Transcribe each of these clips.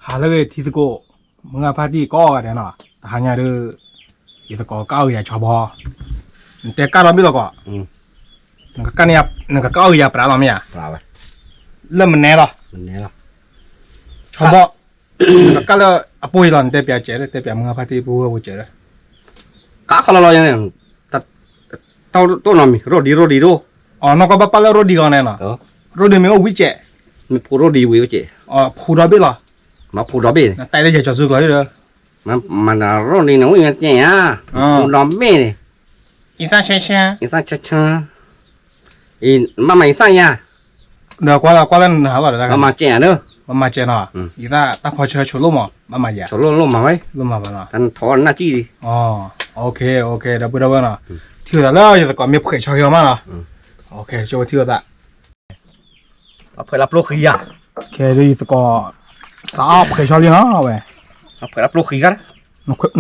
ဟါလၢအဂ့ၤထံသကိး မုၢ်ဂၤဖါတံၢ်ကိးဂၤဒဲးနီၤ, တဟါညါဒီး ယသကိးကၣ်အီၣ်က့ၤယၤဆီဘီ, နတဲကၣ်ဒီးဘ့ၣ်လီၤကီး, နကကၣ်အီၣ်က့ၤယၤပြးလီၤမ့ၢ်ဧါ, လၢမနဲလီၤ, ဆီဘီ, နကကၣ်လၢအပိၢ်အံၤလီၤ နတဲပၠးစဲးဒီး တဲပၠးမုၢ်ဂၤဖါတံၢ်ပူဝဲပူစဲးဒီး, ကၣ်ခီလီၤလီၤယၤန့ၣ်, တၢ်တိၢ်နီတမံၤ ရိၣ်ဒံရိၣ်ဒံရိၣ်, အနီၢ်ကီၢ်ဘၣ်ပၣ်လၢရိၣ်ဒံဂီၤန့ၣ်နီၤ, ရိၣ်ဒံမ့ၢ်အိၣ်ဝံၣ်စဲး, မ့ၢ်ဖိရိၣ်ဒံဝံၣ်စဲး, ဖူဒီးဘ့ၣ်လီၤ, မ့ၢ်ဖိဒီးဘ့ၣ်န့ၣ်, တၢ်လၢယဲၢ်ကၠီၤစုကျိၤဒီး, မ့ၢ်ရိၣ်ဒံန့ၣ် အိၣ်ညါကဲဧါ, ဖူဒီးဘ့ၣ်န့ၣ်, အံသၣ်ဆၢဆၢ, မ့ၢ်မၤအံသၣ်ယၤ, ဒီးကွၢ်လၢကွၢ်လၢနဟးလီၤဒီး, မၤစဲးဧါဒီး, မၤစဲးနီၤ, အံသၣ်တၢ်ဖီဆၢဆိလိၣ်မး ဘၣ်မၤယၤ, ဆိလိၣ်လိၣ်မၤဝဲ, လိၣ်မၤဘၣ်နီၤ, တၢ်ထီၣ်နၢ်ကံၣ်, ဒီပုၢ်ဒီဝဲၢ်နီၤ, ထံၣ်ဝဲသးလၢယသကိးမ့ၢ်ဖှဲးဆီဂ့ၤအီၤမးနီၤ, ဆိဝဲထံၣ်ဝဲသး အဖှဲးလၢပျိဃံယၤ, ခဲဒုးယသကိး စးအီၣ်ဖှဲးဆီလံနီၤဝဲ, အဖှဲးလၢပျိဃံဂၤ,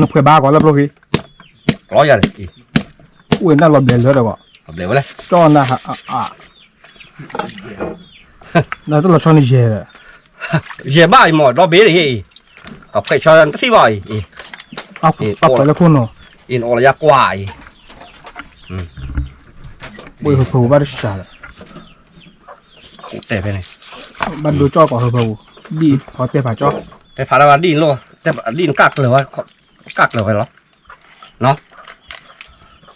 နဖှဲးဘၣ်ကွၢ်လၢပျိဃံ, လီၤယၤ, အိၣ်ဝဲနၢ်လီၤဘျဲးလၢဒီးဘၣ်, ဘျဲးဝဲလဲၣ်, ကၠီၣ်နၢ်, နတလီၤဆီန့ၣ်ယဲၢ်ဒီး, ယဲၢ်ဘၣ်အံၤမ့ၢ်ဒီဘ့ၣ်အံၤ, အဖှဲးဆီတထံၣ်ဘၣ်အံၤ, အဖှဲးလၢခိၣ်နီၤ, အံၤနအီၣ်လၢယကွၢ်အံၤ, ဘၣ်တစှၤဒီး တဲဖဲန့ၣ်, ဘၣ်ဒိကၠီၣ်ကိးဟၢဖၢပူၤ, ဒ်ဖီတဲဖးကၠီၣ်, တဲဖးဒၣ်ဝဲဒ်, ဒ်နကၢ်ကျၢၤဝဲ, ကၢ်ကျၢၤဝဲလီၤ,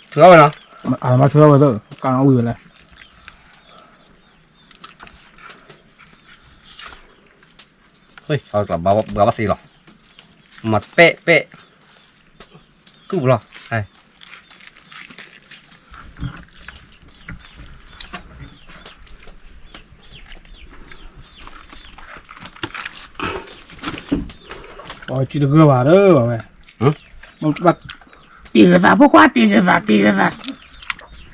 ထုးထီၣ်ဝဲနီၤ, မၤထုးထီၣ်ဝဲသ့ၣ် ကၢ်အီၣ်ဝံၤဝဲလဲၣ်, ဘၣ်ဘၣ်သ့လီၤ, မၤပဲာ်ပဲာ်, ကုၢ်ပလီၤ အီၣ်စုတဂၢၢ်ဘၣ်ဒီးဘၣ်ဝဲ, တံၢ်ကသးဖိခွါ တံၢ်ကသး တံၢ်ကသး,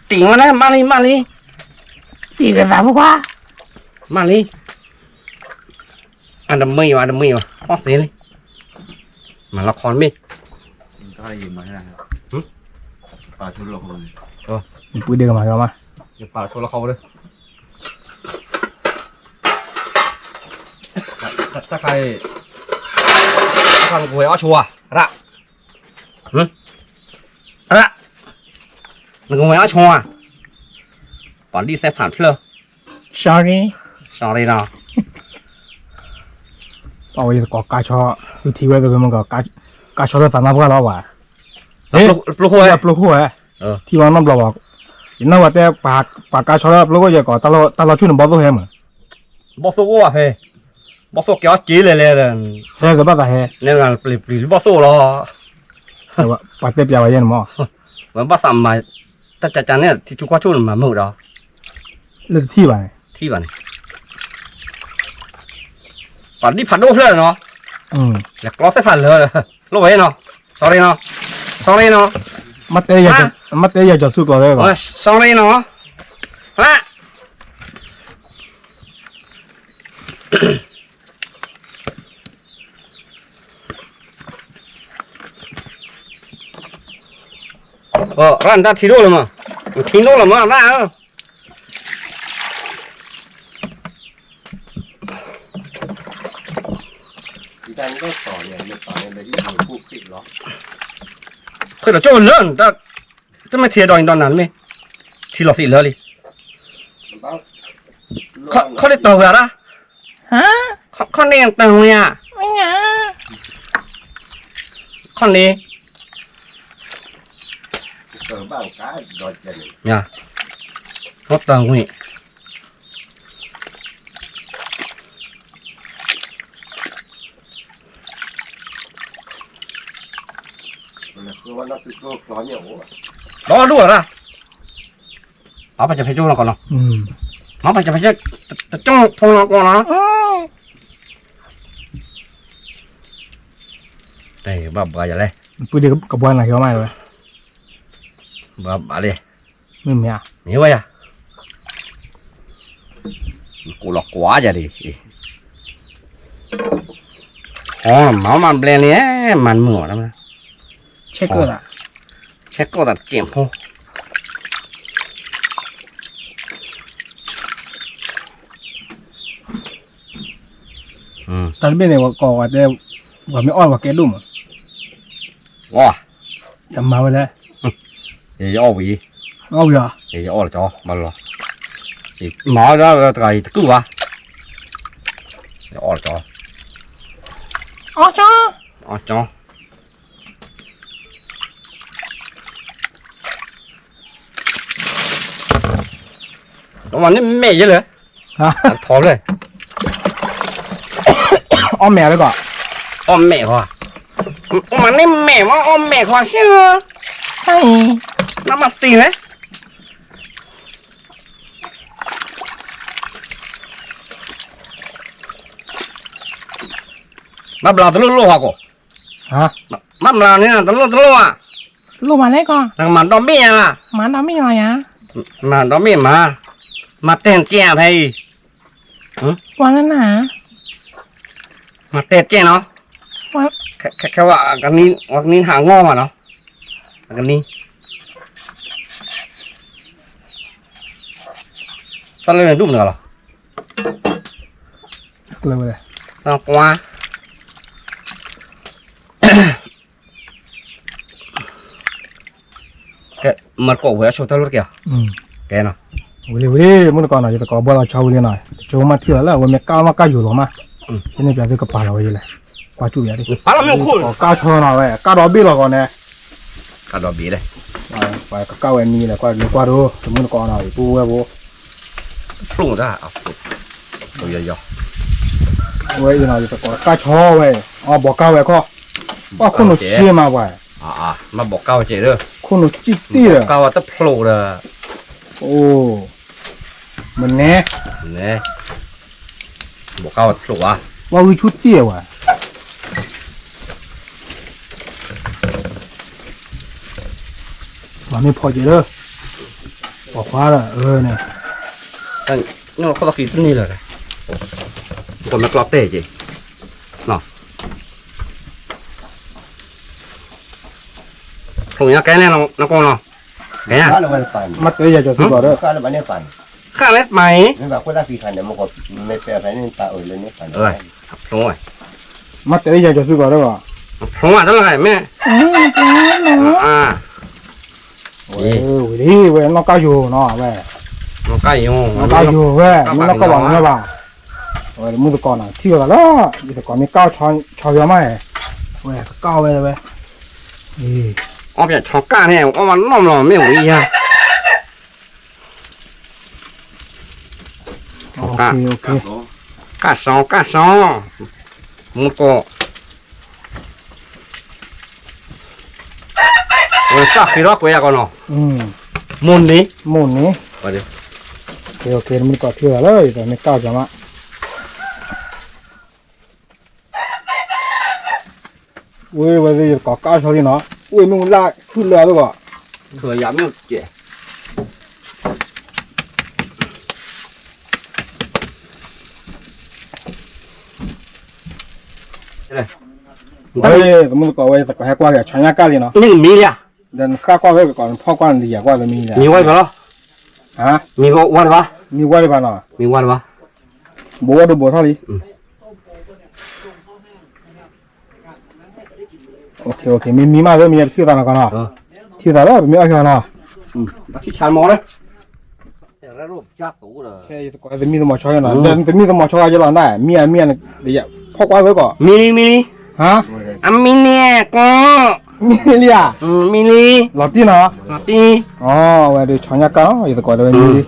တံၢ်ဝဲလဲၣ် မၤလံ မၤလံ, တံၢ်ကသးဖိခွါ, မၤလံ, အတမ့ၢ်ဘၣ် တမ့ၢ်ဘၣ် အီၣ်သ့လံ, မၤလီၤခီမ့ၢ်, ပှ့ၤဒဲကမၤကမၤ, ယပာ်ဆိလီၤခီဝဲ, တၢ်ခါအံၤ, တၢ်ခါနကဝဲၤအီၣ်ဆိဧါ, ရၣ်, ရၣ်, နကဝဲၤအီၣ်ဆိဧါ, ပှၤဒ်သဲဖးဖျၢၣ်, sorry, sorry နီၤ, ပှၤဝဲယသကိးကါဆီ, သုထံၣ်ဝဲသ့ၣ်မ့ၢ်ကီး, ကါဆီလၢသးနါပှၢ်လီၤဝဲ, ပျိခိၣ်ဝဲ, ပျိခိၣ်ဝဲ, ထံၣ်ဝဲနီတဘျီဘၣ်, ယနၢ်ဝဲတဲ, ပှၤကါဆီလၢပျိခိၣ်ယဲၢ်ကီး, တၢ်လီၤဆူၣ်န့ၣ် ဘီၣ်သိၣ်ဟဲမး, ဘီၣ်သိၣ်အိၣ်ဘၣ်ဖဲ, ဘီၣ်သိၣ်ကဲအီၣ်က့လဲၣ်လဲၣ်, ဟဲကဘၣ်သးဟဲ, နဲပျံၤပျံၤဘီၣ်သိၣ်လီၤ, ပှၤတဲပျးဝဲယဲၢ်န့ၣ်မး, ဝဲဘၣ်သးမၤ, တၢ်ကကန့ၣ် ထံဆူၣ်ကီၢ်ဆူၣ်န့ၣ်မၤမုာ်ဒီး, လၢတထံၣ်ဘၣ်န့ၣ်, ထံၣ်ဘၣ်န့ၣ်, ပှၤဒ်ဖးဒိၣ်ဖျၢၣ်နီၤ, လဲၤကျီသ့ၣ်ဖးလၢာ်, လိၣ်ဝဲနီၤ, sorry နီၤ, sorry နီၤ, sorry နီၤ, ရၣ်နတၢ်ထံဒိၣ်လၢမး, နထံဒိၣ်လၢမး ရၣ်ဧၢ, ဃ့ဒီးကၠိလၢ, တမ့ၢ်ထံဒီးနံၤဒီးနၤတမ့ၢ်, ထံလီၤသံးလၢလံ, ခီၣ်န့ၣ်တၢ်ဝဲဒၣ်, ခီၣ်န့ၣ်တၢ်ဝဲဧါ, ခီၣ်န့ၣ်, ခီၣ်တၢ်ဝဲ, ဒီးဒူၣ်ဝဲဒၣ်, မၤပာ်စၢၤဖဲကၠိနီၤကီးနီၤ, မၤပာ်စၢၤဖဲကၠိ, တကၠိဖိနီၤကီးနီၤ, တဲဘၣ်ဘှါယၤလဲၣ်, ပုၢ်ဒ့ကဘှါနၤဟဲမးဝဲ, ဘၣ်ဘၣ်လဲၣ်, မ့ၢ်မ့ၢ်ဧါ, မ့ၢ်ဝဲယၤ, ကိးလီၤကွၢ်ယၤဒ်အံၤ, အီ မၤမၤဘျဲၣ်န့ၣ် မၤမုာ်အီၤ, ဆဲးကၢၣ်သး, ဆဲးကၢၣ်သးတစဲးဖိ, တၢ်တဘ့ၣ်န့ၣ် ပှၤကိးဝဲတဲ ပှၤမ့ၢ်အီၣ်ပှၤကဲဒိၣ်မး, အီၣ်, ယမၤဝဲလဲၣ်, ယအီၣ်ဝံၤ, အီၣ်ဝံၤလီၤ, ယအီၣ်လီၤကၠီ မၤလီၤ, မၤအီၣ်ဒၣ်တဂၤအံၤတကုၢ်ဘၣ်, ယအီၣ်လီၤကၠီ, အီၣ်ကၠီ, အီၣ်ကၠီ မၤန့ၢ်မဲာ်ယဲလၢ, ထီလဲၣ်, အီၣ်မဲာ်လၢကီး, အီၣ်မဲာ်ခွါ, မၤန့ၢ်မဲာ်မ့ၢ်အီၣ်မဲာ်ခွါဆ့, နမၤသံလဲၣ်, ဘၣ်ဘျီတလိၣ်လိၣ်ဟီကိး, ဘၣ်ဘျီန့ၣ် တလိၣ်တလိၣ်ဧါ, တလိၣ်မးလဲၣ်ကီး, နကမၤဒီမ့ၣ်ယါလၢ်, မၤဒီမ့ၣ်ယါ, မၤဒီမ့ၣ်မး, မၤတဲာ်ကဲဖဲအံၤ, ပှၤလၢနၤ, မၤတဲာ်ကဲနီၤ, ခဲဝဲ, အကနံၤဟးငီၢ်မးနီၤ, အကနံၤ, တၢ်လၢန့ၣ်ဒူၣ်မနုၤလီၤ, ကွၢ် ကဲ, မၤကိးဝဲအဆိတၢ်လိၣ်တက့ၢ်, ကဲနီၤ, ဝံၤလံဝံၤလံ မုၢ်တကိးနီၤ ယသကိးဘှီလီၤဆီဝံၤလံနီၤ တကၠိမးထံၣ်လီၤလၢအဝဲမ့ၢ်ကၢ်မးကၢ်ယိၤလီၤမး, ဖဲန့ၣ်ပျးသုကပာ်လီၤဝဲယလဲၣ်, ကွၢ်ကၠူၣ်ယၤဒ်, ကၢ်ဆီနီၤဝဲ ကၢ်ဒီဘ့ၣ်လီၤကီးန့ၣ်, ကၢ်ဒီဘ့ၣ်လဲၣ်, ပှၤကကၢ်ဝဲမံလဲၣ် ကွၢ်လၢကွၢ်ဒိ တမုၢ်တကိးနီၤ ယပူၤဝဲဖိ ဖျိၣ်တၢ်အဖျိၣ်, ယီယီ, ဝဲအံၤနီၤ ယသကိးကၢ်ဆီဝဲ, အီၣ်ဘီကၢ်ဝဲခီ, ပှၤခိၣ်နူာ်စ့မးပှၤ, မ့ၢ်ဘီကၢ်ဝဲကဲဒီး, ခိၣ်နူာ်စ့တ့ၢ်ဒီး, ကၢ်ဝဲတဖျိၣ်ဒီး, အိ, မနဲ, မနဲ, ဘီကၢ်ဝဲတဖျိၣ်ဘၣ်, ပှၤဂံၢ်ဆူၣ်တ့ၢ်ဝဲ ပှၤမ့ၢ်ဖီကဲလၢ, ပိာ်ခွါဒီးန့ၣ်, နခီၣ်သီကံတန့ၢ်လၢၤ, ကမ့ၢ်ကျီတဲာ်က့ၤ, ဖျိညါကဲန့ၣ်နကီၢ်နီၤ, ကဲ, မ့ၢ်တဲယၤကၠီၤသုကီးဒီး, ဃၣ်လၢပၢ်အံၤ, မ့ၢ်တဲယၤကၠီၤသုကီးဒီး, ဖျိတၢ်လၢမ့ၢ် ဝဲ, ဝဲနီၢ်ကၢ်ယိၤနီၤဝဲ, နီၢ်ကၢ်ယိၤဝဲ မ့ၢ်နီၢ်ကၢ်ဘၣ်မ့ၢ်ဘၣ်, အဝဲမုၢ်သကိးနီၤ ထံၣ်ဝဲသးလၢ, ယသကိးမ့ၢ်ကၢ်ဆီယီၤမး, ဝဲကၢ်ဝဲဝဲ, အီၣ်ပဆီကၢ်န့ၣ် အီၣ်မးနီၢ်မလီၤမ့ၢ်ဝံၤယါ ကၢ်စီ ကၢ်စီ မူကီၢ်, ဝဲတၢ်ဃ့ထီၣ်ကွဲးယၤကီးနီၤ, မိၢ်န့ၣ်, မိၢ်န့ၣ်, မုၢ်ကီၢ်ထံၣ်ဝဲလၢ ယသကိးမ့ၢ်ကၢ်စီမး, ဝဲဝဲယသကိးကၢ်စီလံနီၤ, ဝဲမ့ၢ်လၢဆူၣ်လၢအသးဘၣ် ဝဲ, သမုၢ်သကိးဝဲ ယသကိးဟဲကွၢ်က့ၤ ဆီညါကၢ်လံနီၤ, မ့ၢ်တမံၤလံဧါ, ဒီးနဃၣ်ကွၢ်ဝဲကကိး နဖီၣ်ကွၢ်နတယာ်ကွၢ်သမံၤလံ, မံၤဝဲလီၤ, မံၤဝဲတဘၣ်, မံၤဝဲတဘၣ်နီၤ, မံၤဝဲတဘၣ်, ဘိးဝဲဒိဘိးထီၣ်လံ မ့မံမးသ့ မ့ၢ်ပထံၣ်သးနီၤကီးနီၤ, ထံၣ်သးလၢပမ့ၢ်အီၣ်ဆီနီၤ, ခဲအံၤယသကိးသမံသမိးဆီနီၤ, သမံသမိးဆီယဲလီၤနၤ, မံအမံအ ဖီၣ်ကွၢ်သ့ကီး, မံလံ မံလံ, ဟါ, အမံန့ၣ်ကီး, မံလံဧါ, မံလံ, လီၤတံၢ်နီၤ, လီၤတံၢ်, အဝဲဒုးဆီညါကၢ်နီၤ ယသကိးတဲဝဲမံလံ,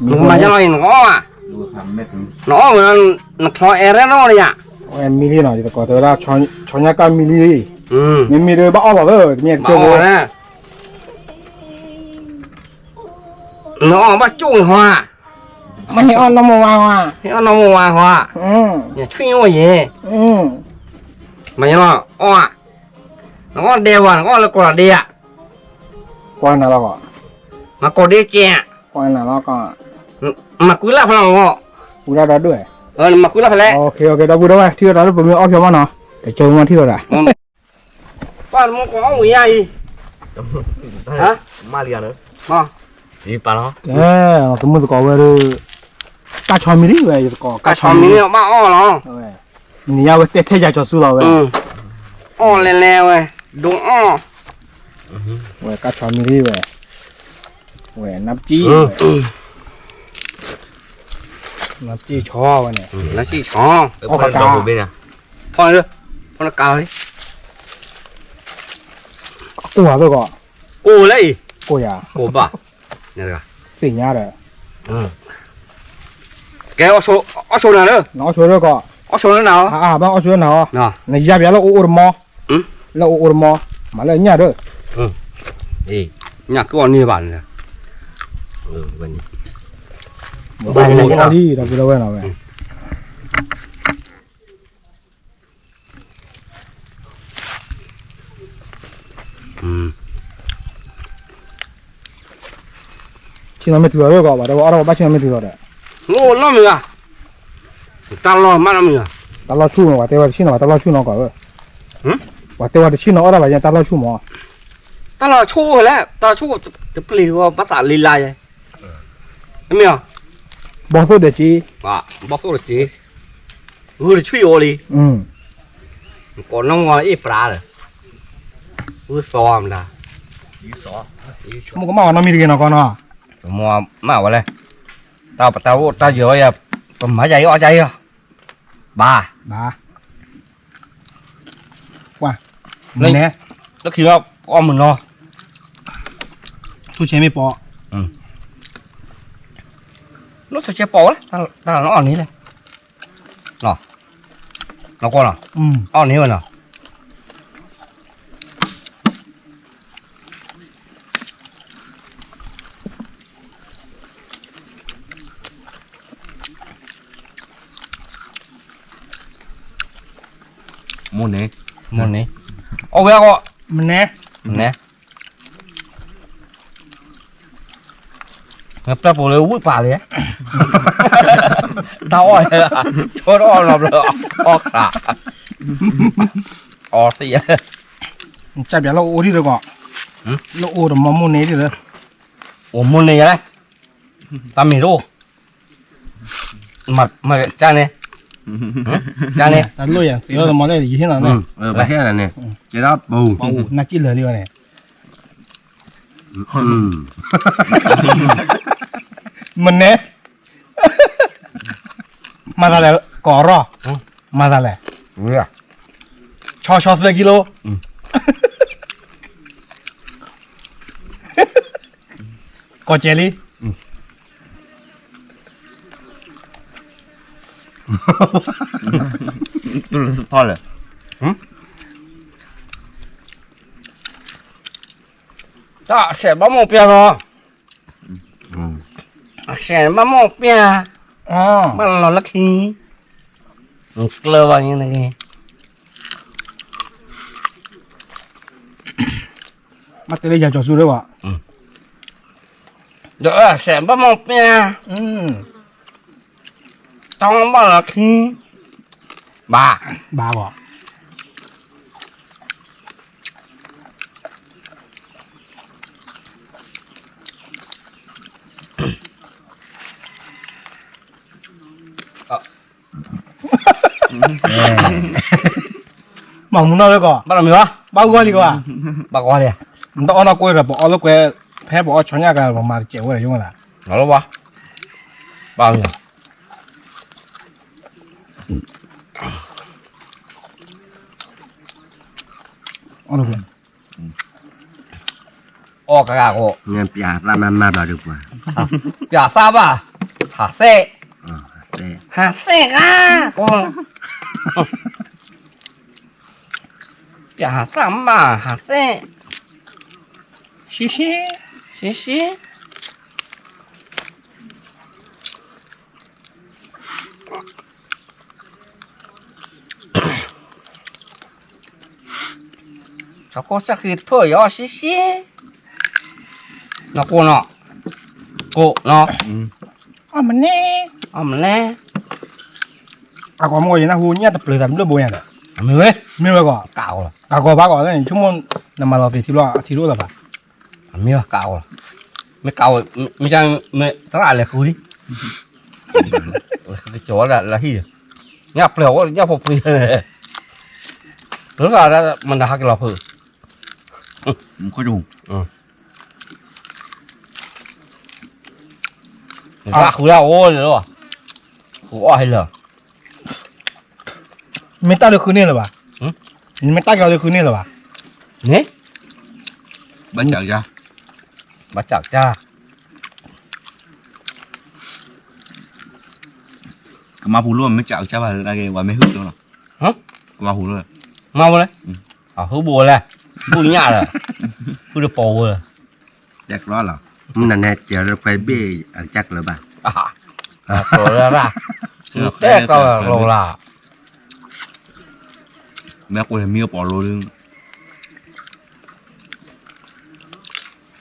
မံမးယဲလီၤအံၤနကအီၣ်ဧါ, နအီၣ်ဝဲ နချီအဲၣ်ရဲၣ်နီၣ်လံယါ, ဝဲမံလံနီၤ ယသကိးတဲဝဲဒၣ် ဆီညါကၢ်မံလံ, မ့မ့ၢ်ဒၣ်ဘၣ်အီၣ်လီၤသၢ တမ့ၢ်တကၠိဖိ နအီၣ်ဘၣ်ကၠိၣ်ဟါ, မ့ၢ်ဟ့ၣ်အီၣ်နီၢ်မိၢ်ဝါဟါ, ဟ့ၣ်အီၣ်နီၢ်မိၢ်ဝါဟါ, နဆွံၣ်အိၣ်ယဲ, မ့ၢ်လီၤအီၣ်, နအီၣ်ဒဲဝါ နကအီၣ်လၢကိးလီၤဒ့ဧါ, ကွၢ်နၤလီၤကီး, နကိးဒ့ကဲ, ကွၢ်နၤလီၤကီး, မၤကွံလၢ်ဖဲလဲၣ်, ဝံၤလၢဒီဒူၣ်, မၤကွံလၢ်ဖဲလဲၣ်, ဒီပုၢ်ဒီဝဲၢ် ထံၣ်ဝဲဒၣ်လၢပမ့ၢ်အီၣ်ဖျိမးနီၤ တကၠိမးထံၣ်ဝဲဒၣ် ပှၤမူကီၢ်အီၣ်ဝံၤယါအံၤ, မၤလံဧါ, သမုၢ်သကိးဝဲဒၣ်, ကၢ်ဆီမံလံဝဲ ယသကိး ကၢ်ဆီမံလံ ဘၣ်အီၣ်လီၤ, နံၤညါဝဲတဲထဲယၤကၠီၤစုလီၤဝဲ, အီၣ်လဲၤလဲၤဝဲ, ဒိအီၣ်, ဝဲကါဆီမံၤလံဝဲ, ဝဲနါပစံၣ်, နါပစံၣ်ဆီဝဲန့ၣ်, နါပစံၣ်ဆီ, အီၣ်ကါ, ဖီနကါလံ, ကိၢ်ဧါသ့ၣ်ကီး, ကိၢ်လၢအံၤ, ကိၢ်ယၤ, ကိၢ်ဘၣ်, သ့ၣ်ညါဒီး, ကဲ, အီၣ်ဆိနၤလၢ, နအီၣ်ဆိလၢကီး, အီၣ်ဆိလၢနၤအီၤ, ဘၣ်အီၣ်ဆိလၢနၤအီၤ, နယါပျးလၢအိၣ်အိၣ်တမီ, လၢအိၣ်အိၣ်တမီ, မၤလၢအညၣ်ဒီး, ညၣ်ကအီၣ်န့ၢ်ဘၣ်န့ၣ်, ဘၣ်လံဒီပုၢ်ဒီဝဲၢ်နီၤဝဲ ဆ့ၣ်နီၤမ့ၢ်တုၤလီၤဒီးကီး ပှၤတဲဝဲအီၣ်တၢ်ဝဲဘၣ်ဆ့ၣ်နီၤမ့ၢ်တုၤလီၤဒီး, အိၣ်နီတမံၤဘၣ်, တၢ်လီၢ်မးနီတမံၤဘၣ်, တၢ်လီၢ်ဆူၣ်မး ပှၤတဲဝဲတဆ့ၣ်နီၤ ပှၤတၢ်လီၢ်ဆူၣ်နီၤကီးဧၢ, ပှၤတဲဝဲတဆ့ၣ်နီၤအီၣ်တၢ်ဘၣ်ယဲ တၢ်လီၢ်ဆူၣ်မး, တၢ်လီၢ်ဆူၣ်ဝဲလဲၣ် တၢ်လီၢ်ဆူၣ်, တပျ့ၤဝဲဘၣ်သးလံလါယဲ, မ့ၢ်, ဘီသိၣ်ဒီးက့, ဘီသိၣ်ဒီးက့, ဂုၢ်တဆံၣ်အိၣ်လံ, ကိးနီၢ်မီအ့ၣ်ပြးဒီး, ဂုၢ်သီမတၤ, မ့ၢ်ကမၣ်ဝဲနီတမံၤတဂ့ၤနီၤကီးနီၤ, မၤဝဲလဲၣ်, တၢ်ပတၢ်အိၣ်တၢ်ယၢၤဝဲယၤ, ပမၤယၤအံၤအီၣ်ယၤအံၤ, ဘၣ်, ဘၣ်, ကွၢ်, နဲ, လၢခံလီၤအီၣ်မုၢ်နီၤ, ထူၣ်ဆဲမ့ၢ်ပီ, လၢထူၣ်ဆဲပီဝဲ, တၢ်လီၢ်အီၣ်န့ၣ်လဲၣ်, နီၢ်ကီၢ်နီၤ, အီၣ်န့ၢ်ဝဲနီၤ မိၢ်န့ၣ်, မိၢ်န့ၣ်, အီၣ်ဝဲအီၣ်, မနဲ, မနဲ, ပျၢ်ပိာ်လၢဝံၣ်ပာ်လံ, တၢ်အီၣ်, ဆိတအီၣ်လီၤဘျီ, အီၣ်ခး, အီသံး, ကၢ်ပျးလၢအိၣ်ဒံးလၢကီး, လၢအိၣ်တမီမိၢ်န့ၣ်ဒံးလၢ, အိၣ်မိၢ်န့ၣ်ယလဲၣ်, တၢ်မ့ၢ်တအိၣ် မ့ၢ်ကန့ၣ်, ကန့ၣ်, တၢ်လိၣ်ယၤသ့လီၤ တမီလၢယဟ့ၣ်နၤန့ၣ်, ပဟ့ၣ်နၤန့ၣ်, ကဲဒၣ်ပူၤ, နၢ်ကံၣ်လၢာ်လံဝဲန့ၣ်, မနဲ, မၤသးလဲၣ်, ကိးရီၢ်, မၤသးလဲၣ်, ဆီဆီသၢကံလိ, ကိးကဲလံ ထီၣ်လဲၣ်, တၢ်စဲးဘၣ်မိၢ်ပျၢ်လီၤ, အစဲးဘၣ်မိၢ်ပျၢ်, ဘၣ်လီၤလၢခံ, ကျၢၤဘၣ်န့ၣ်တဂ့ၤ, ဘၣ်တဲလၢယၤကၠီၤဆူၣ်လၢဘၣ်, ဒီးအစဲးဘၣ်မိၢ်ပျၢ်, တၢ်ဘၣ်လီၤခံ, ဘၣ်, ဘၣ်ဘၣ် မၤမူနီၢ်လၢကီး, ဘၣ်လီၤမ့ၢ်ဘၣ်, ဘၣ်ဂီၢ်လံကီး, ဘၣ်ဂီၢ်လံ, နတအီၣ်နီၢ်ကွဲးဒီး ပအီၣ်လၢကွဲ, ဖဲပအီၣ်ဆီညၣ်ကၤ ပမၤတစဲးဝဲဒီးယိၣ်မးသး, လီၤလၢဝါ, ဘၣ်မ့ၢ် အီၣ်ကဂၤကိး, ပၠးသၣ်ဘၣ်, ပၠးသၣ်ဘၣ်, ဟးသဲး, ဟးသဲးဂၤကိး, ပၠးဟးသၣ်မး ဟးသဲး, ရှံရှံ, ရှံရှံ ဆီခိၣ်စၢ်ဃံတဖျၢၣ်ယီၤရှံရှံ, နီၢ်ကိၢ်နီၤ, ကိၢ်နီၤ, အီၣ်မနဲ, အီၣ်မနဲ, အကိးမ့ၢ်ယနၢ်ဟူညၣ်တပျၢၤသးတဘျၢၣ်ဘိညါဒီး, မ့ၢ်ဝဲ, မ့ၢ်ဝဲကီး, ကးကီးဘၣ်ကီး, ဆိကမိၣ်, နမၤလီၤသ့ၣ်ထံဘျီ အထံတအိၣ်လၢၤဘၣ်, မ့ၢ်ကးကီး, မ့ၢ်ကး, မ့ၢ်, မ့ၢ်သရၣ်လဲၤဃုလံ, ကၠီၤလၢဟံၣ်ဒီး ညၣ်ပျဲၢ်အိၣ်ညၣ်ဖိဖှံ, လၢမနုၤဟးက့ၤလီၤဖုး, ဃုလၢအိၣ်န့ၣ်လီၤ, ဃုအီၣ်ဟဲလၢာ်, မ့ၢ်တၢ်ဒုးဃုန့ၢ်လၢၤဘၣ်, မ့ၢ်တၢ်ကလီၤဒုးဃုန့ၢ်လၢၤဘၣ်, န့ၣ်, ဘၣ်စးကစၢ် ဘၣ်စးကစၢ် ကမၤပူၤလိၣ် မ့ၢ်စးကစၢ်ဘၣ်လၢတၢ်ဂ့ၢ် ပှၤမ့ၢ်ဟုၣ်ကျိလီၤ, ကမၤပူၤလိၣ်, မၤဝဲလဲၣ်, အဟုၣ်ဘိဝဲလဲၣ်, ဘုၣ်ညၣ်လၢ, ဘုၣ်တပိာ်ဝဲလၢ, တဲကျီလီၤ, မနုၤနဲၣ်စၢၤလၢခွဲဘ့ၣ်အကစၢ်ကျၢၤဘၣ်, ကျၢၤလၢ, တဲကျီလီၤ, မ့ၢ်ကွၢ်မံအပီၤလိၣ်လၢ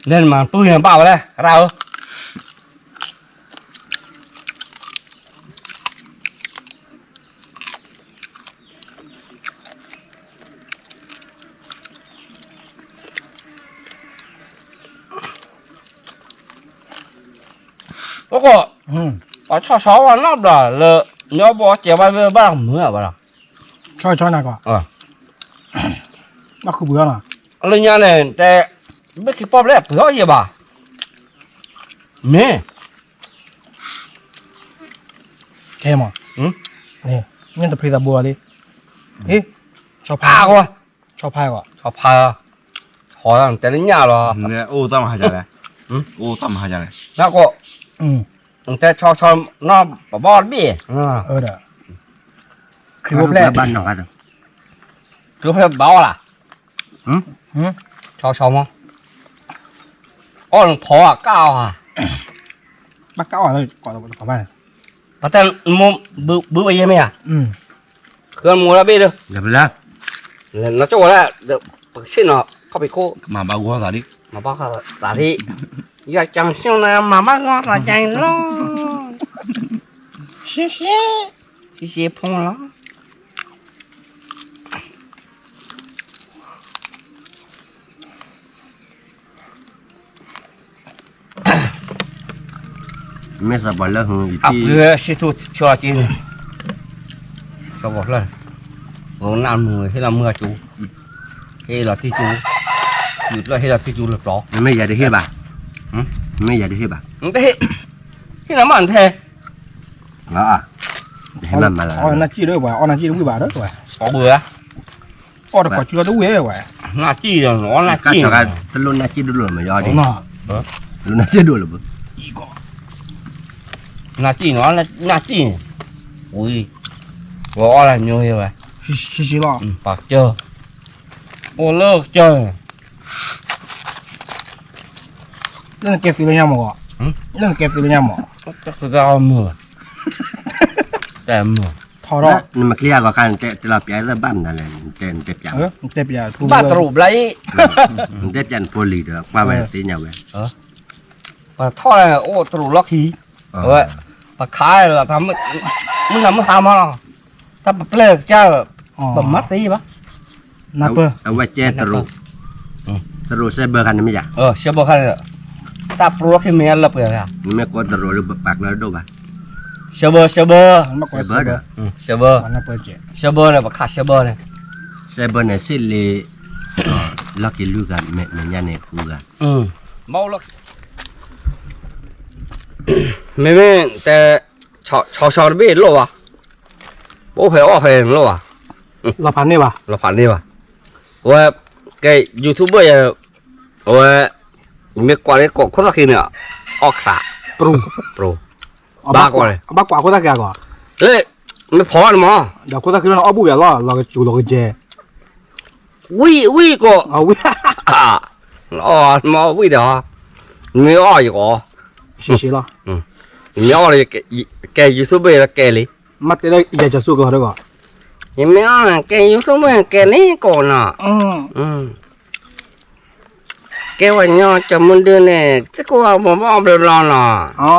လဲၣ်နမၤတူၢ်န့ၣ်ဘၣ်ဝဲလဲၣ် ရၣ်ဧၢ, အိၣ်ကီး, ပှၤဆီဆီဝဲနီတဘျီလၢ, ညီဘီစဲးဘၣ်ဘၣ်မုာ်ဘၣ်လီၤ, ဆီဆီနၤကီး, ဘၣ်ဃုပှ့ၤအီၤနီၤ, လၢညါန့ၣ်တဲ, ဘၣ်က့ၤပီၣ်ဘျဲၣ်ပှ့ၤအီၣ်ယဲဘၣ်, မ့ၢ် ခဲမး, န့ၣ်တဖျ့သးဘိလီၤလံ, ဟ့ၣ်, ဆီဖါ, ဆီဖါ, ဆီဖါ, ဟီတဲလၢညၣ်လီၤ, အိၣ်တၢ်မဟါလဲၣ်, အိၣ်တၢ်မဟါလဲၣ်, နကီး, တဲဆီဆီနီၢ်ပဘီၣ်တဘ့ၣ်, ခရံာ်အိၣ်ဖျဲၣ်, ခရံာ်အိၣ်ဖျဲၣ်ဘၣ်အီၣ်လၢ်, ဆီဆီမး, အီၣ်လၢဖီကၣ်အီၣ်ဧါ, ဘၣ်ကၣ်အီၣ်လၢ, ပတဲ, ဘုဘၣ်ယဲမ့ၢ်ဧါ, ဃုမိၢ်လၢဘ့ၣ်ဒီး, နကၠိဝဲဒၣ်, ပကဆ့ၣ်နီၤ, ခီၣ်ဖံးခိၣ်, မၤဘၣ်ဂီၢ်သးဒ်, မၤဘၣ်သးဒ်, ယကစၢ်ဆ့ၣ်နီၤ မၤဘၣ်ဂီၢ်သးကၢလီၤ, ရှဲရှဲ, ရှဲရှဲဖိလီၤ. မ့ၢ်သးပှၤလၢဟူ, အပှ့ၤဆ့ထူၣ်ဆီက့န့ၣ်, ကီၢ်ဖျၢၣ်, နၢ်မုာ်ဟ့ၣ်လီၤမုၢ်အကၠိ, ဟ့ၣ်လီၤတံၢ်ကၠိ, ယူၤဖျၢၣ်ဟ့ၣ်လီၤတံၢ်ကၠိလၢပျီ, မ့ၢ်ယၤတဟ့ၣ်ဘၣ်, မ့ၢ်ယၤတဟ့ၣ်ဘၣ်, ဟ့ၣ်နၤမးနထဲ နကၠံၣ်ဒၣ်ဝဲ အီၣ်နကၠံၣ်တဝံၣ်ဘၣ်ဒီးဝဲ, အီၣ်ဘၣ်, အီၣ်တကိးစုလီၤတဝံၣ်ဝဲ, နကၠံၣ်, အီၣ်နကၠံၣ်, တလိၣ်နကၠံၣ်ဒိၣ်ဒိၣ်လၢမယီၤ, လိၣ်နကၠံၣ်ဒိၣ်လၢ, နကၠံၣ်နီၤ, နကၠံၣ်, ဝံၤ, ဝဲအီၣ်လၢညိဟ့ၣ်ဝဲ, ပှၤကၢ, အိၣ်လၢကၢ လၢနကဲသုးလၢညါမး, လၢနကဲသုးလၢညါမး, တၢ်မုာ်, တၢ်မုာ်, ထီထီၣ်, နမ့ၢ်ချံအဂီၤခါ နတဲလီၤပျးလၢဘၣ်မနုၤလဲၣ်, နတဲပျး, ဘၣ်တရူးဘျါအံၤ, နတဲပျးနဖိလံၤဒီး ကွၢ်ဝဲသ့ၣ်ညါဝဲ, ပှၤထီၣ်အိၣ်တရူးလီၢ်ခံ, အဝဲ, ပှၤခးလီၤ, မုၢ်နၤမုၢ်ဟါမးလီၤ, တၢ်ပပျဲၢ်ကစၢ်, ပမၤသ့ဘၣ် အဝဲကဲတရူး, တရူးစဲဘၢခါန့ၣ်မ့ၢ်ယၤ, စဲဘၢခါန့ၣ်, တၢ်ပရူးလီၢ်ခံမ့ၢ်လၢပှဲၤဂၤ, နမ့ၢ်ကိးတရူးလၢပပာ်ကျၢၤဒိၣ်ဘၣ်, စဲဘၢ, စဲဘၢ, စဲဘၢ, စဲဘၢန့ၣ် ပခးစဲဘၢန့ၣ်, စဲဘၢန့ၣ်စ့ၣ်လ့, လီၢ်ခံလွံၢ်ဂၤ, မဲာ်ညါန့ၣ်ဃုဂၤ, မ့မ့ၢ်တဲ, ဆီဆီတဘ့ၣ်လိၣ်ဘၣ်, ပအိၣ်ဖဲအီၣ်ဖဲန့ၣ်လိၣ်ဘၣ်, လီၤဖးန့ၢ်ဘၣ်, လီၤဖးန့ၢ်ဘၣ်, အဝဲ, ကဲ YouTube ယဲ, အဝဲ, မ့ၢ်ကွၢ်လၢကိးခိၣ်သၣ်ခံန့ၣ်, အီၣ်ခး, ပရူး, ဘၣ်ကွၢ်န့ၣ်, ဘၣ်ကွၢ်ခိၣ်သၣ်ခံအဂီၢ်, မ့ၢ်ဖီန့ၣ်မး, ဒီးခိၣ်သၣ်ခံန့ၣ်အီၣ်ဘူၣ်ယၤလီၤ လီၤကစူၤလီၤကစဲ ဝံၣ်ဝံၣ်ကိး, အီၣ်မ့ၢ်ဝံၣ်ဒီး, မ့ၢ်အီၣ်ယကိး, မ့ၢ်အီၣ်လၢ, ကဲ YouTube လၢကဲလံ, မ့ၢ်တဲလၢယကၠီၤဆူၣ်ကလီၤဒီးကိး, ယမ့ၢ်အီၣ်လၢကဲ YouTube လၢကဲန့ၣ်ကိးနီၤ, ကဲဝဲညီကၠီၤမုၢ်ဒုန့ၣ် သ့ၣ်ခိၣ်အီၣ်ဘီဘီဘျီဘျီနီၤ,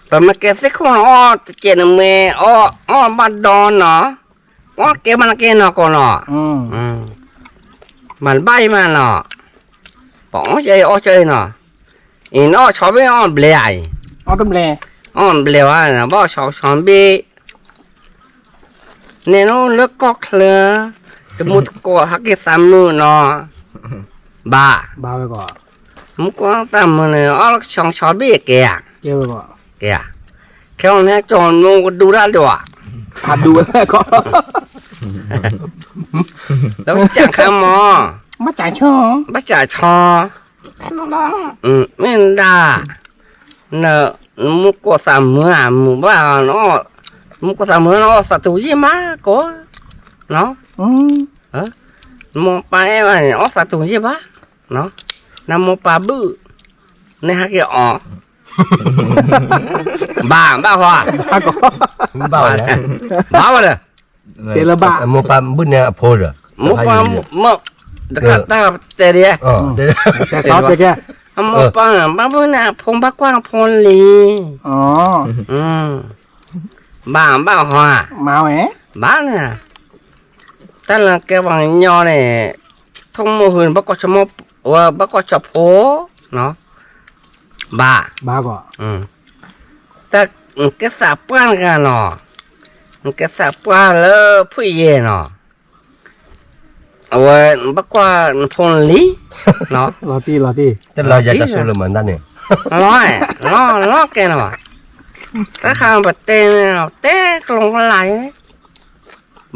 ပမ့ၢ်ကဲသ့ၣ်ခိၣ်န့ၣ်အီၣ်တကဲးန့ၣ်မ့ၢ်, အီၣ်ဘၣ်ဒီနီၤ, အီၣ်ကဲဘၣ်နကဲနီၤကိးနီၤ, မၤတဘၣ်အံၤမးနီၤ, ပအီၣ်ကဲအံၤအီၣ်ကဲအံၤနီၤ, အံၤနအီၣ်ဆီဘ့ၣ်အီၣ်ဘျဲဧါအံၤ, အီၣ်ဘျဲဝဲ, ဘၣ်အီၣ်ဆီဆီဘ့ၣ်, န့ၣ်လၢကီၢ်ချၢ, တမူတကိးဟဲက့ၤသးမုာ်နီၤ, ဘၣ်, ဘၣ်ဝဲကီး, မူကီၢ်သးမုာ်န့ၣ် အီၣ်လၢကဆီဆီဘ့ၣ်ကဲဧါ, ကဲဝဲကီး, ကဲဧါ, ခဲအံၤန့ၣ် ကၠီၤနိကဒူတၢ်ဒိးဧါ, အဒူဝဲကီး, လၢကစၢ်ခဲမီၤ, ဘၣ်ကၠၢ်ဆီ, ဘၣ်ကၠၢ်ဆီ, မ့ၢ်ဒၣ် နမူကီၢ်သးမုာ်ဧါ, မုာ်ဘၣ်, မူကီၢ်သးမုာ်န့ၣ်အီၣ်သးတူၤယံာ်မးကီး, နမိၢ်ပၢ်အဲၣ်ဘၣ်န့ၣ် အီၣ်သးတူၤယံာ်ဘၣ်, နမိၢ်ပၢ်ဘုၣ်, နဟဲက့ၤအီၣ်, ဘၣ်ဘၣ်ဃီ, ဘၣ်ဝဲ, ဘၣ်ဝဲဒီး တဲလၢဘၣ်, မိၢ်ပၢ်ဘုၣ်န့ၣ်အဖိဒီး, မိၢ်ပၢ်, တခါတၢ်တဲဒ်, တဲကဲ, မိၢ်ပၢ်ဘၣ်ဘုၣ်န့ၣ်အဖိဘၣ်ကွၢ်အဖိလံၤ, ဘၣ်ဘၣ်ဃီ, မၤဝဲ, ဘၣ်န့ၣ်, တၢ်လၢကဲပှၤကညီန့ၣ်, ထိၣ်မိၢ်ဟုၣ်န့ၣ် ဘၣ်ကွၢ်ဆိမိၢ်, ဝဲဘၣ်ကွၢ်ဆိဖိ, ဘၣ်, ဘၣ်ကီး, တၢ်နကဲသးပှၢ်တဂၤနီၤ, နကဲသးပှၢ်လၢဖုၣ်ယဲၢ်နီၤ, အဝဲနဘၣ်ကွၢ်နဖိလံၤ, လီၤတံၢ်လီၤတံၢ်, တၢ်လၢယတၢ်ဆိလၢမၤတၢ်န့ၣ်, လီၤ, လီၤလီၤကဲနီၤ, တၢ်ခါပတဲန့ၣ် တဲကလီကလး,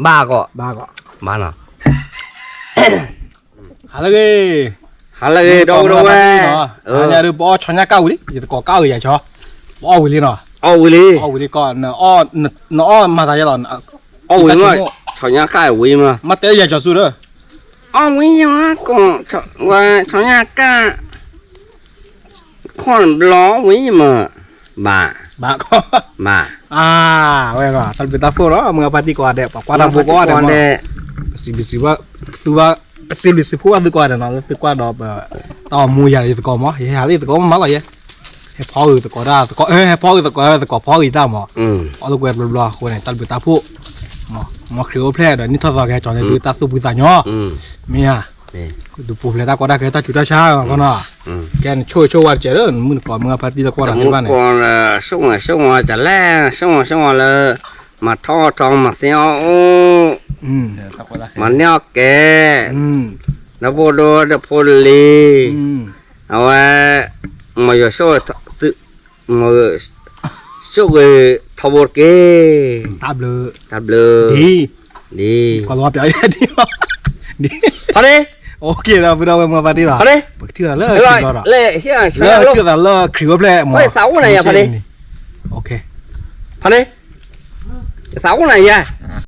ဘၣ်ကီး, ဘၣ်နီၤ ဟါလၢအဂ့ၤ, ဟါလၢအဂ့ၤ ဒီပုၢ်ဒီဝဲၢ်, ဟါညါဒုး ပအီၣ်ဆီညၣ်ကၣ်ဝံၤလံ, ယသကိးကၣ်ဝံၤယၤဆီ, ပအီၣ်ဝံၤလံနီၤ, အီၣ်ဝံၤလံ, အီၣ်ဝံၤလံကီး, နအီၣ်မၤသးယဲလီၤ, အီၣ်ဝံၤမး, ဆီညၣ်ကၣ်ဝံၤမး, မ့ၢ်တဲယၤကၠီၤဆူၣ်ဒီး, အီၣ်ဝံၤယၤကီး, ဝဲဆီညၣ်ကၣ် ခီၣ်တဘျီဝံၤမး, ဘၣ်, ဘၣ်ကီး, ဘၣ်, အဝဲ, တၢ်ဘျုးတၢ်ဖှိၣ်နီၤ မုၢ်အပၢ်တံၢ်ကိးဂၤဒဲး ပှၤကွၢ်တၢ်ဖိကိးဂၤဒဲးမး, ပစံးဘျုးစံးဖှိၣ်, ပစံးဘျုးစံးဖှိၣ်ဘၣ်သုကိးဂၤဒဲးနီၤ လၢသုကွၢ်ဒီးပ, တၢ်အိၣ်မူယၤဒီးယသကိးမး ယဟဲဟးလၢယသကိးမးမးလီၤယဲ, ဟဲဖီအုၣ်သကိးတၢ်သကိး, ဟဲဖီအုၣ်သကိးသကိးဖီအုၣ်ယတၢ်မး, အီၣ်လၢကွဲဘျီဘျီအဃိန့ၣ် တၢ်ဘျုးတၢ်ဖှိၣ်, မ်ခရံာ်အိၣ်ဖျဲၣ်ဒီးနံၣ်ထီၣ်သီကဟဲကၠီၤန့ၢ်သုတၢ်သူၣ်ဖှံသးညီ, မ့ၢ်ဧါ, ဒုးပူၤဖျဲးတၢ်ကီတၢ်ခဲတၢ်ဆူးတၢ်ဆါအဂီၢ်နီၤ, ကဲနဆိၣ်ဂ့ၤဆိၣ်ဝါတစဲးလၢ နမုၣ်နကိးမုၢ်အပၢ်တံၢ်လၢကွၢ်ဒီးသ့ၣ်တဖၣ်န့ၣ်, ဆိၣ်ဂ့ၤဆိၣ်ဝါတလဲ, ဆိၣ်ဂ့ၤဆိၣ်ဝါလၢ မၤထီၣ်ထီ မၤသ့အီၣ်အိၣ်, မၤန့ၢ်အီၣ်ကဲ, ဒီပုၢ်ဒီဝဲၢ်ဒီဖိလံၤ, အဝဲ, မ်ယွၤဆိၣ်ဂ့ၤ, မ်ဆိၣ်ဂ့ၤထီဘိတက့ၢ်, တၢ်ဘျုး, တၢ်ဘျုး, ဒ်, ဒ်, ဖီန့ၣ်, ပကထံၣ်သးလၢခရံာ်အိၣ်ဖျဲၣ်မး, ဖီန့ၣ်, သးအိၣ်နၤယၤ,